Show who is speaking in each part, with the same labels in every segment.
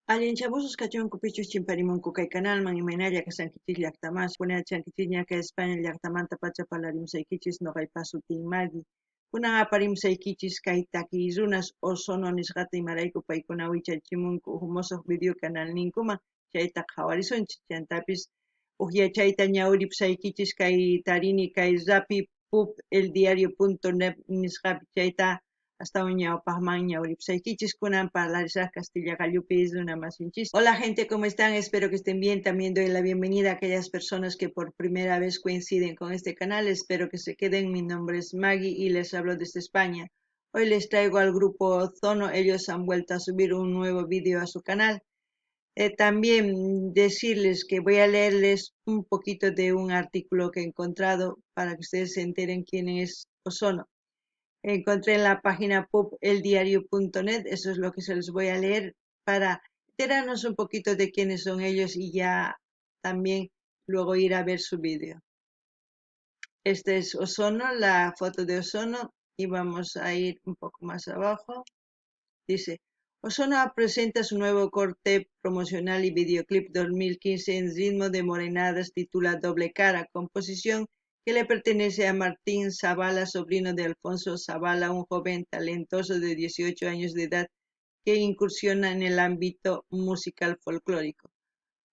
Speaker 1: Allinchamusus kachunku pichus chimparimunku kay kanalman, imaynalla kashankichis llaqtamas, kunachankichis kay España llaqtamanta pacha parlarimusaykichis, noqaypa sutiy Maggie. Kunan aparimusaykichis kay takiy runas Ozono nisqata, imarayku paykuna wichachimunku uj mosoq video kanalninkuman, chayta qhawarisunchis. Chantapis uj yachayta ñawiripusaykichis kay tarini kay rapi pub eldiario.net nisqapi, chayta astawan ñawpaqman ñawiripusaykichis. Kunan parlarisaq castilla qallupi runa masinchis. Hola, gente, ¿cómo están? Espero que estén bien. También doy la bienvenida a aquellas personas que por primera vez coinciden con este canal. Espero que se queden. Mi nombre es Maggie y les hablo desde España. Hoy les traigo al grupo Ozono. Ellos han vuelto a subir un nuevo vídeo a su canal. También decirles que voy a leerles un poquito de un artículo que he encontrado para que ustedes se enteren quién es Ozono. Encontré en la página pubeldiario.net, eso es lo que se les voy a leer para enterarnos un poquito de quiénes son ellos y ya también luego ir a ver su vídeo. Este es Ozono, la foto de Ozono, y vamos a ir un poco más abajo. Dice: Ozono presenta su nuevo corte promocional y videoclip 2015 en ritmo de morenadas, titula Doble Cara, composición que le pertenece a Martín Zavala, sobrino de Alfonso Zavala, un joven talentoso de 18 años de edad que incursiona en el ámbito musical folclórico.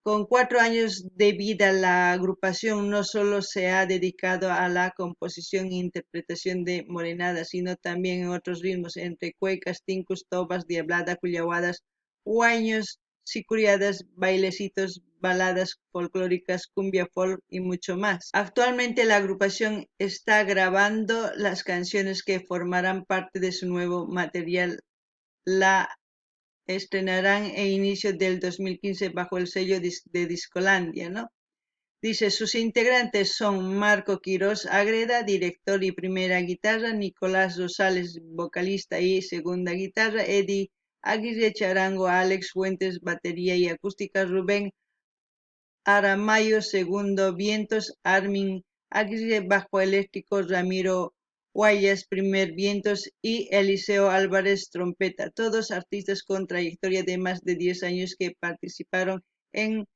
Speaker 1: Con 4 años de vida, la agrupación no solo se ha dedicado a la composición e interpretación de morenadas, sino también en otros ritmos, entre cuecas, tincus, tobas, diablada, cuyaguadas, huayños, sicuriadas, bailecitos, baladas folclóricas, cumbia folk y mucho más. Actualmente la agrupación está grabando las canciones que formarán parte de su nuevo material. La estrenarán en inicio del 2015 bajo el sello de Discolandia, ¿no? Dice, sus integrantes son Marco Quirós Agreda, director y primera guitarra, Nicolás Rosales, vocalista y segunda guitarra, Eddie Aguirre charango, Alex Fuentes, batería y acústica, Rubén Aramayo, segundo vientos, Armin Aguirre, bajo eléctrico, Ramiro Guayas, primer vientos y Eliseo Álvarez, trompeta. Todos artistas con trayectoria de más de 10 años que participaron en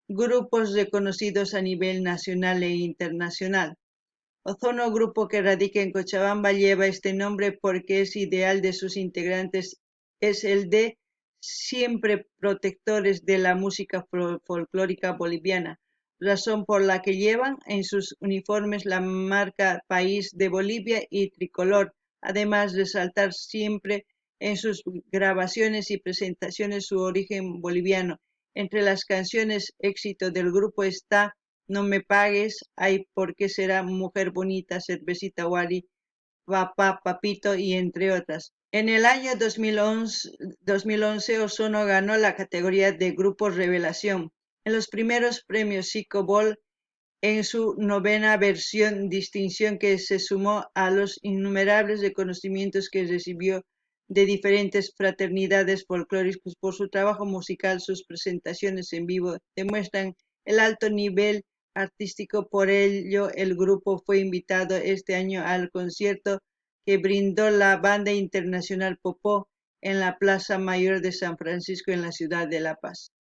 Speaker 1: grupos reconocidos a nivel nacional e internacional. Ozono, grupo que radica en Cochabamba, lleva este nombre porque es ideal de sus integrantes es el de siempre protectores de la música folclórica boliviana, razón por la que llevan en sus uniformes la marca País de Bolivia y tricolor, además de resaltar siempre en sus grabaciones y presentaciones su origen boliviano. Entre las canciones éxito del grupo está No me pagues, Ay, ¿por qué será?, Mujer bonita, Cervecita Wari, Papá, Papito y entre otras. En el año 2011, Ozono ganó la categoría de Grupo Revelación en los primeros premios Psicobol en su novena versión, distinción que se sumó a los innumerables reconocimientos que recibió de diferentes fraternidades folclóricas por su trabajo musical. Sus presentaciones en vivo demuestran el alto nivel artístico. Por ello, el grupo fue invitado este año al concierto que brindó la banda internacional Popó en la Plaza Mayor de San Francisco en la ciudad de La Paz.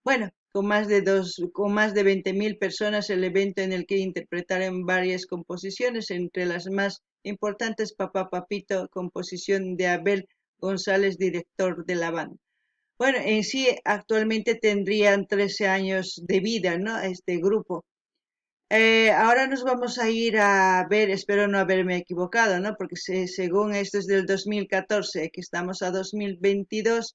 Speaker 1: Bueno, con más de 20.000 personas, el evento en el que interpretaron varias composiciones, entre las más importantes Papá Papito, composición de Abel González, director de la banda. Bueno, en sí actualmente tendrían 13 años de vida, ¿no? Este grupo. Ahora nos vamos a ir a ver, espero no haberme equivocado, ¿no? Porque según esto es del 2014, que estamos a 2022,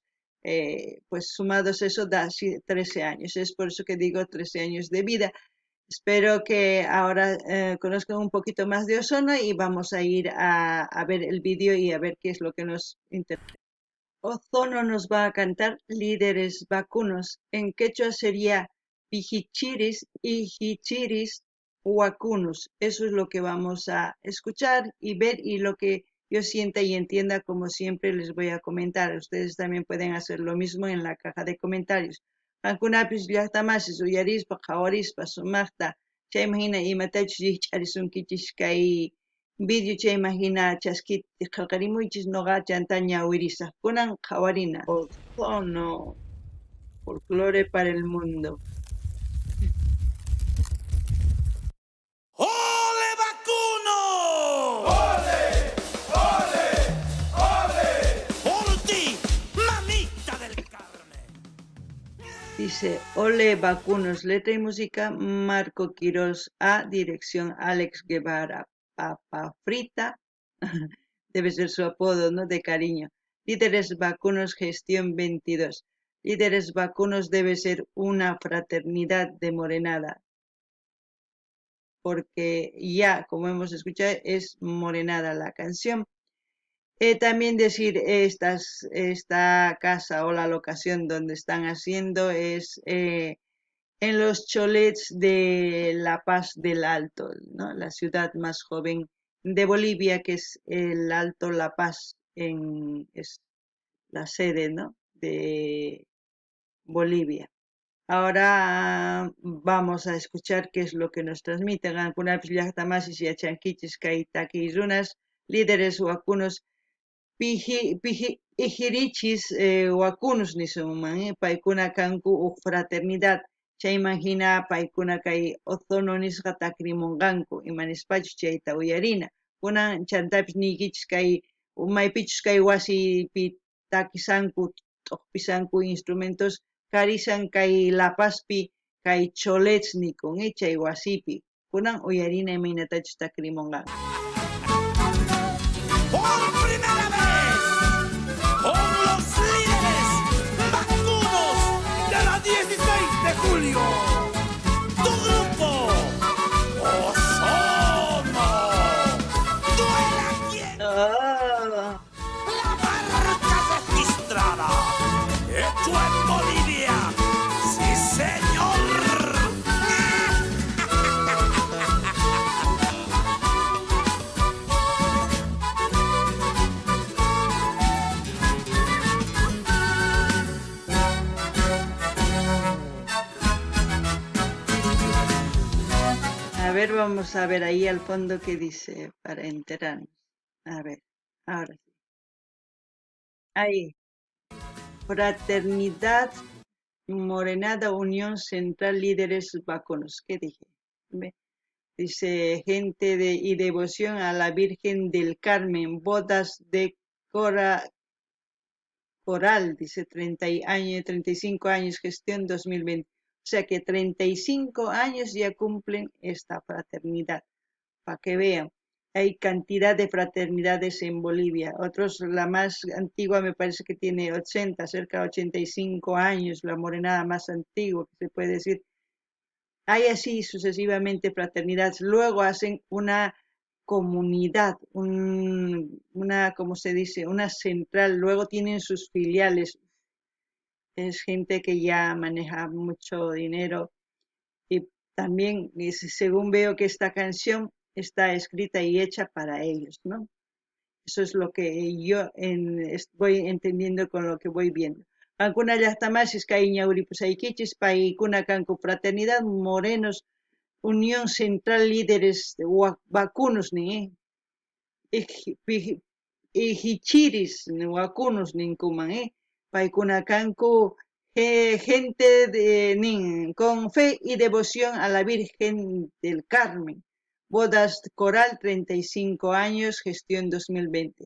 Speaker 1: pues sumados eso da 13 años. Es por eso que digo 13 años de vida. Espero que ahora conozcan un poquito más de Ozono y vamos a ir a ver el vídeo y a ver qué es lo que nos interpreta. Ozono nos va a cantar Líderes Vacunos. En quechua sería Pijichiris y Jichiris Huacunus. Eso es lo que vamos a escuchar y ver y lo que yo sienta y entienda, como siempre les voy a comentar. Ustedes también pueden hacer lo mismo en la caja de comentarios. Qankunapis llaqtamasis uyarispa qhawarispa sumaqta chayman hina imatachus rikch'arisunkichis kay video chayman hina chaskita qillqarimuychis, noqa chanta ñawirisaq. Kunan qhawarina. Ozono. Folclore para el mundo.
Speaker 2: ¡Ole vacuno! ¡Ole! ¡Ole! ¡Ole! ¡Por ti, mamita del Carmen!
Speaker 1: Dice, Ole Vacunos, letra y música Marco Quirós A, dirección Alex Guevara, Papa Frita, debe ser su apodo, ¿no? De cariño. Líderes Vacunos, gestión 22. Líderes Vacunos debe ser una fraternidad de morenada, porque ya, como hemos escuchado, es morenada la canción. También decir, esta casa o la locación donde están haciendo es en los cholets de La Paz del Alto, ¿no? La ciudad más joven de Bolivia, que es el Alto La Paz, es la sede, ¿no?, de Bolivia. Ahora vamos a escuchar qué es lo que nos transmiten. Qankunapis llaqta masis yachankichis kay takiy runas, líderes wakunos pijirichis wakunus nisunman, paykuna kanku uj fraternidad, chayman hina paykuna kay ozono nisqa takrimunqanku, imanispachus chayta uyarina. Kunan chantapis niykichis kay maypichus kay wasipi takisanku, t'uqpisanku instrumentos, karisan kay La Pazpi kay cholets nikun, chay wasipi. Kunan uyarina imaynatachus takrimunqanku.
Speaker 2: Por primera vez, con los líderes vacunos de la 16 de julio, tu grupo Ozono, duela quien la marca registrada, hecho en Bolivia, sí señor.
Speaker 1: A ver, vamos a ver ahí al fondo qué dice para enterarnos. A ver, ahora sí. Ahí. Fraternidad Morenada Unión Central Líderes Vacunos. ¿Qué dije? Ve. Dice, gente de, y devoción a la Virgen del Carmen, bodas de coral, dice, 30 y año, 35 años, gestión 2020. O sea que 35 años ya cumplen esta fraternidad, pa' que vean. Hay cantidad de fraternidades en Bolivia. Otros, la más antigua me parece que tiene 80, cerca de 85 años, la morenada más antigua que se puede decir. Hay así sucesivamente fraternidades. Luego hacen una comunidad, una, ¿cómo se dice? Una central. Luego tienen sus filiales. Es gente que ya maneja mucho dinero. Y también, según veo que esta canción está escrita y hecha para ellos, ¿no? Eso es lo que yo voy entendiendo con lo que voy viendo. Qankuna llaqtamasis kay ñawripusaykichis, paykuna kanku fraternidad, morenos, Unión Central Líderes Vacunos, ni, Ijichiris, vacunos ninkuman, Paykuna kanku, gente de, nin, con fe y devoción a la Virgen del Carmen. Bodas Coral, 35 años, gestión 2020.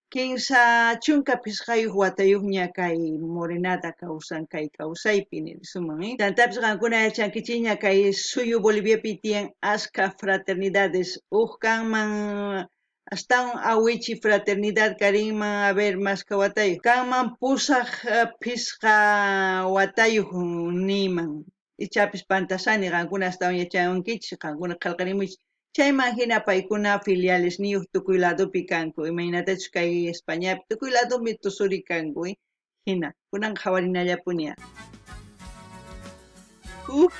Speaker 1: Kinsa chunka pisqayuq watayuqña kay morenada kawsan kay kawsaypi nirisuman, Chantapis qankuna yachankichikña kay suyu Boliviapi tiyan askha fraternidades. Uj kanman astawan awichi fraternidad karinman, a ver, maska watayuq. Kanman pusaq pisqa watayuq niman. Ichapis pantasani qankuna astawan yachankichik, qankuna qillqarimuychik. Chayman hina paykuna filiales niyuq tukuy ladopi kanku, imaynatachus kay Españapi tukuy ladopi tusuri kanku, Hina, kunan qhawarinallapuni. Uf.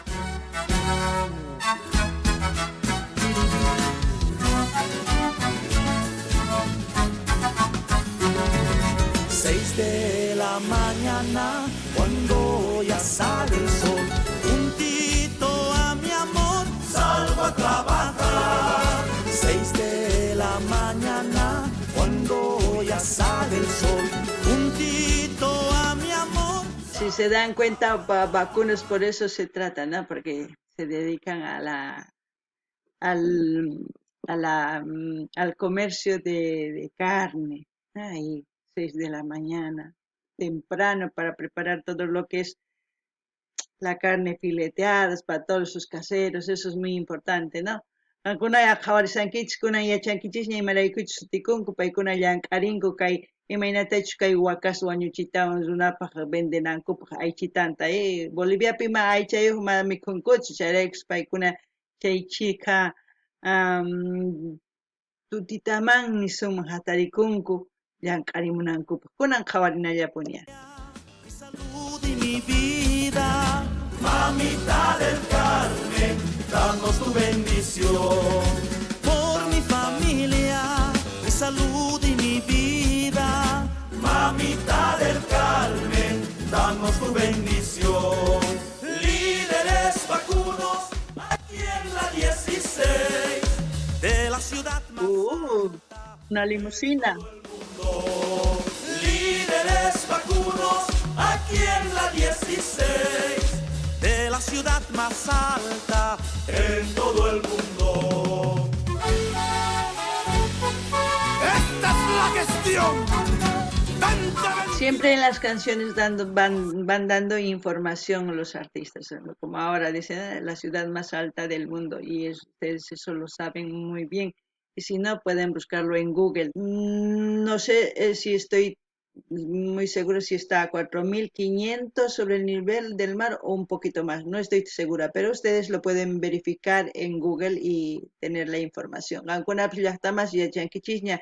Speaker 2: 6 de la mañana, cuando ya sale el sol, juntito a mi amor, salgo a trabajar. 6 de la mañana, cuando ya sale el sol, juntito a mi amor.
Speaker 1: Si se dan cuenta, vacunos por eso se trata, ¿no? Porque se dedican a la, al, a la, al comercio de carne. Ahí, 6 de la mañana, temprano para preparar todo lo que es la carne fileteada para todos sus caseros, eso es muy importante, ¿no? Qankuna qhawarisankichis, kunan yachankichisña imaraykuchus sutikunku, paykuna llank'arinku kay imaynatachus kay wakas wañuchitawan runapaq vendenankupaq aychitanta. Boliviapi ma aychayuq ma mikhunkuchu, chayraykus paykuna chay chika tutitaman nisunman hatarikunku llank'arimunankupaq. Kunan qhawarinallapuni.
Speaker 2: Mi salud y mi vida, mamita del Carmen, danos tu bendición. Por mi familia, mi salud y mi vida, mamita del Carmen, danos tu bendición. Líderes vacunos, aquí en la 16 de la ciudad más
Speaker 1: Una limusina.
Speaker 2: Líderes vacunos, aquí en la 16 de la ciudad más alta en todo el mundo.
Speaker 3: Esta es la gestión. Tanta
Speaker 1: Siempre en las canciones van dando información los artistas, ¿no? Como ahora dicen, la ciudad más alta del mundo, y ustedes eso lo saben muy bien. Y si no, pueden buscarlo en Google. No sé si estoy muy segura si está a 4.500 sobre el nivel del mar o un poquito más, no estoy segura, pero ustedes lo pueden verificar en Google y tener la información. Qankunapis llaqtamas yachankichisña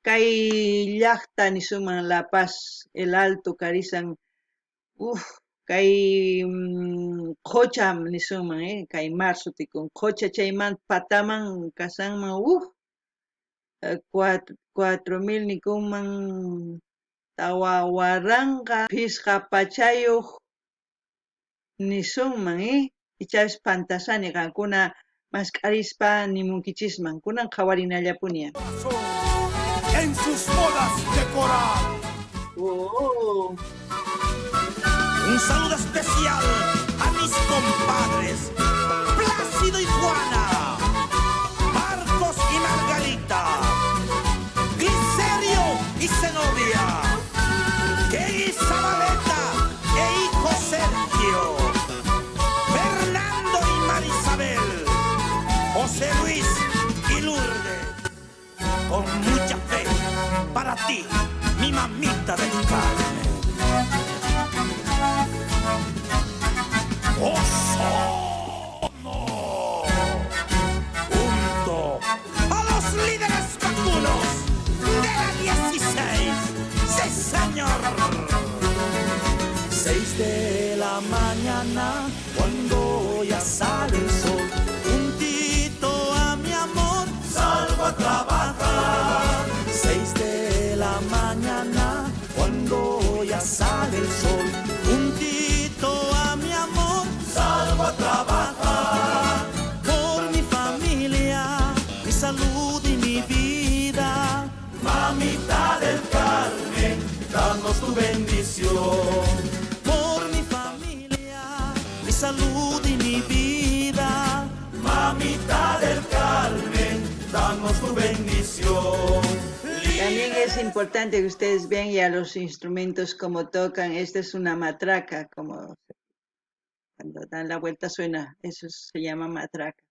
Speaker 1: kay llaqta nisunman La Paz, el Alto karisan, kay qhocha nisunman, kay mar sutikun, qhocha chayman pataman kasanman, 4.000 nikunman tawa waranqa phisqa pachayuq nisunman, Ichapis pantasani qankuna mask'arispa nimunkichisman, kunan qhawarinallapuni.
Speaker 3: En sus bodas de coral.
Speaker 2: Un saludo especial a mis compadres Plácido y Juana, Marcos y Margarita, Glicerio y Zenobia, Kelly Zabaleta e hijo Sergio, Fernando y Marisabel, José Luis y Lourdes. Con mucha fe para ti, mi mamita del Carmen. ¡Osorno! Junto a los líderes vacunos de la 16. ¡Sí, señor! 6 de la mañana, cuando ya sale el sol, juntito a mi amor, salgo a trabajar. 6 de la mañana, cuando ya sale el sol, juntito a mi amor, salgo a trabajar. Por mi familia, mi salud y mi vida, mamita del Carmen, danos tu bendición. Por mi familia, mi salud y mi vida, mamita del Carmen, danos tu bendición.
Speaker 1: También es importante que ustedes vean ya los instrumentos como tocan. Esta es una matraca, como cuando dan la vuelta suena, eso se llama matraca.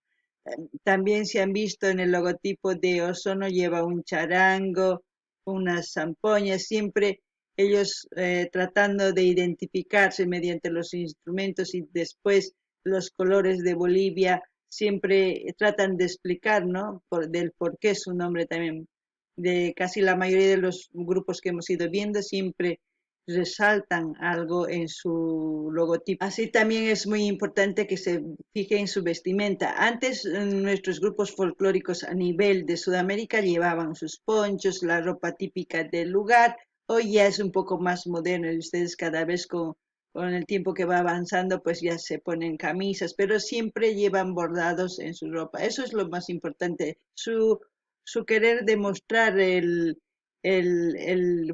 Speaker 1: También se han visto en el logotipo de Osorno, lleva un charango, unas zampoñas, siempre ellos tratando de identificarse mediante los instrumentos y después los colores de Bolivia, siempre tratan de explicar, ¿no? Del por qué su nombre también. De casi la mayoría de los grupos que hemos ido viendo siempre resaltan algo en su logotipo. Así también es muy importante que se fije en su vestimenta. Antes nuestros grupos folclóricos a nivel de Sudamérica llevaban sus ponchos, la ropa típica del lugar. Hoy ya es un poco más moderno y ustedes cada vez con el tiempo que va avanzando, ya se ponen camisas, pero siempre llevan bordados en su ropa. Eso es lo más importante, su querer demostrar el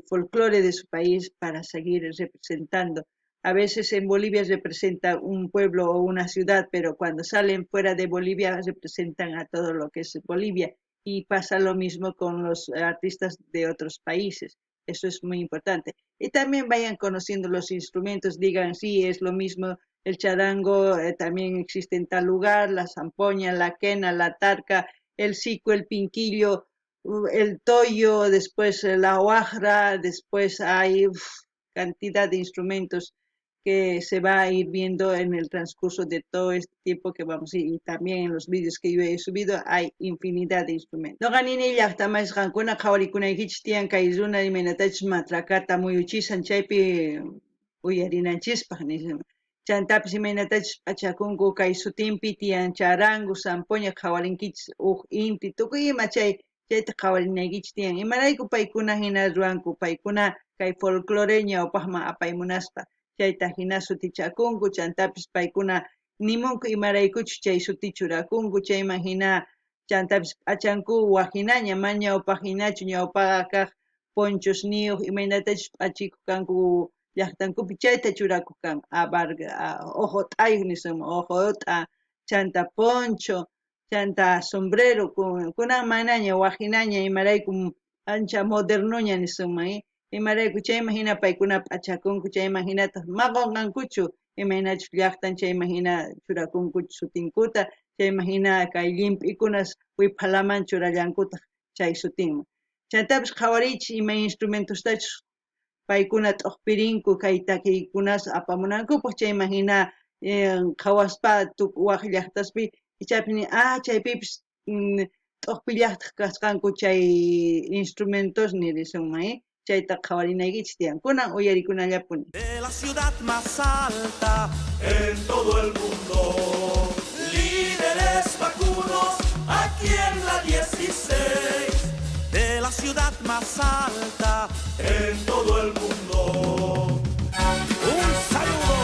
Speaker 1: folclore de su país para seguir representando. A veces en Bolivia representan un pueblo o una ciudad, pero cuando salen fuera de Bolivia representan a todo lo que es Bolivia. Y pasa lo mismo con los artistas de otros países. Eso es muy importante. Y también vayan conociendo los instrumentos, digan, sí, es lo mismo el charango, también existe en tal lugar, la zampoña, la quena, la tarca, el sico, el pinquillo, el toyo, después la guajra, después hay cantidad de instrumentos que se va a ir viendo en el transcurso de todo este tiempo que vamos a ir, y también en los vídeos que yo he subido hay infinidad de instrumentos. Noqa nini llaqtamaysi qankuna qhawarikunaykichis tiyan kay runa imaynatachus matracata muyuchisan chaypi uyarinanchispaq nispa. Chantapis imaynatachus p'achakunku kay sutinpi tiyan charango, zampoña qhawarinkichis uj inti, tukuy ima chayta qhawarinaykichis tiyan. Imarayku paykuna hina ruwanku, paykuna kay folclore ñawpaqman apaymunaspa chayta hina sutichakunku, chantapis paykuna nimunku imaraykuchus chay suti churakunku, chayman hina chantapis p'achanku wajinaña, mana ñawpaq hinachu, ñawpaqa kaq ponchosniyuq imaynatachus p'achikuq kanku llaqtankupi chayta churakuq kanku, ojo t'ayuq nisunman, ojo t'a, chanta poncho, chanta sombrero, kunan manaña wajinaña imarayku ancha modernoña nisunman, Imarayku chayman hina paykuna p'achakunku, chayman hinataq ma qunqankuchu imaynachus llaqtan, chayman hina churakunku sutinkuta, chayman hina kay llimp'ikunas wiphalaman churallankutaq chay sutinman. Chantapis qhawariychis ima instrumentostachus paykuna t'uqpirinku kay takiykunas apamunankupaq, chayman hina qhawaspa waj llaqtaspi ichapis nin, chaypipis t'uqpillaqtaq kasqanku chay instrumentos nirisunman, Chayta qhawarinaykichis tiyan. Kunan uyarikunallapuni.
Speaker 2: De la ciudad más alta en todo el mundo, líderes vacunos aquí en la 16. De la ciudad más alta en todo el mundo. Un saludo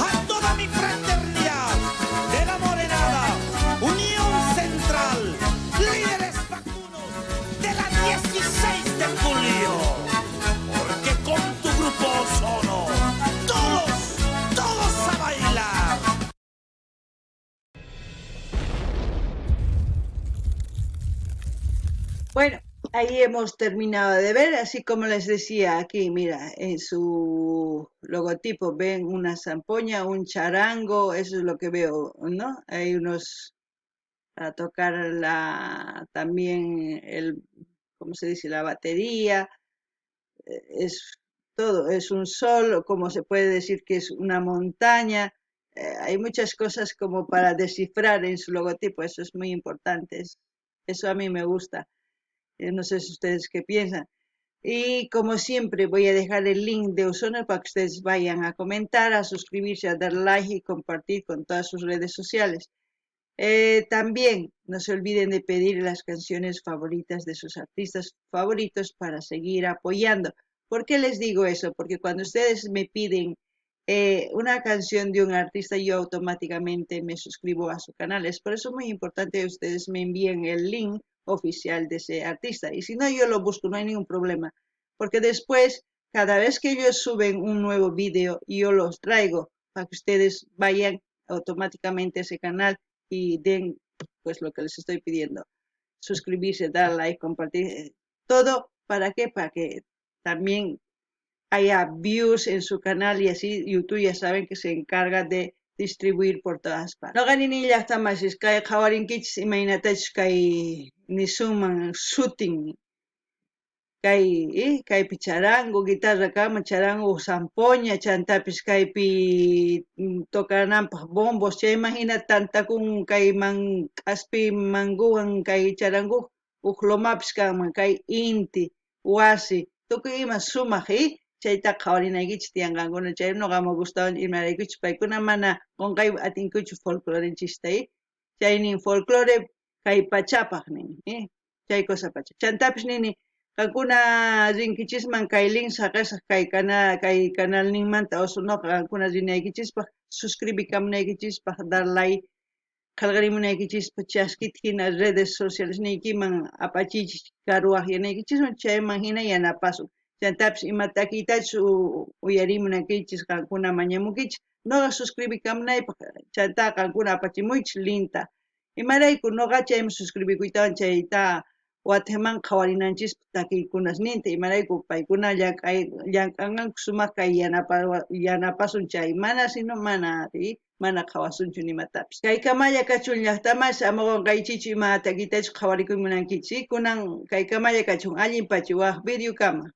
Speaker 2: a toda mi fraternidad de la Morenada, Unión Central, líderes vacunos de la 16 de julio. Porque con tu grupo Ozono, todos, todos a bailar.
Speaker 1: Bueno, ahí hemos terminado de ver, así como les decía aquí, mira, en su logotipo ven una zampoña, un charango, eso es lo que veo, ¿no? Hay unos para tocar también el, ¿cómo se dice? La batería, es todo, es un sol, como se puede decir que es una montaña. Hay muchas cosas como para descifrar en su logotipo, eso es muy importante, eso a mí me gusta. No sé si ustedes qué piensan. Y como siempre voy a dejar el link de Ozono para que ustedes vayan a comentar, a suscribirse, a dar like y compartir con todas sus redes sociales. También no se olviden de pedir las canciones favoritas de sus artistas favoritos para seguir apoyando. ¿Por qué les digo eso? Porque cuando ustedes me piden una canción de un artista, yo automáticamente me suscribo a su canal. Es por eso muy importante que ustedes me envíen el link oficial de ese artista. Y si no, yo lo busco, no hay ningún problema. Porque después, cada vez que ellos suben un nuevo vídeo, yo los traigo para que ustedes vayan automáticamente a ese canal y den lo que les estoy pidiendo. Suscribirse, dar like, compartir, todo. ¿Para qué? Para que también haya views en su canal y así YouTube ya saben que se encarga de distribuir por todas partes. Noqa nini llaqtamasis kay qhawarinkichis imaynatachus kay nisunman sutin kay kaypi charango, guitarra kama, charango, zampoña, chantapis kaypi tocananpaj bombos, chayman hina tantakun kay man k'aspi manguwan kay charango uj lomapis kanman kay inti, wasi, tukuy ima sumaq, chayta qhawarinaykichis tiyanqankuna, chay noqa me gustawan imaraykuchus paykuna mana qunqay atinkuchu folclorenchista, chaynin folclore kay pachapaj nin, chay cosa pacha. Chantapis nini, qankuna rinkichisman kay link saqesaq kay canalninmanta Ozonoqa qankuna rinaykichispaj, suscribikamunaykichispaj, dar like, qhalqarimunaykichispaj, chaskita hina redes sociales niykiman apachiychis karuwaqyanaykichisman, chayman hina yanapasun. Chantapis ima takiytachus uyariy munankichis qankuna mañamunkichis. Noqa suscribikamunaypaj chantá qankuna apachimuychis linkta. Imarayku noqa chayman suscribikuytawan chayta watejman qhawarinanchispaj takiykunasninta, imarayku paykuna llank'ay llank'anqanku sumaj kay yanapa yanapasun chay, mana sino mana ari mana qhawasunchu nimatapis. Kaykamalla kachun llajtamas, ama qonqaychichu ima takiytachus qhawarikuy munankichis. Kunan kaykamalla kachun, allin pachi waj videokama.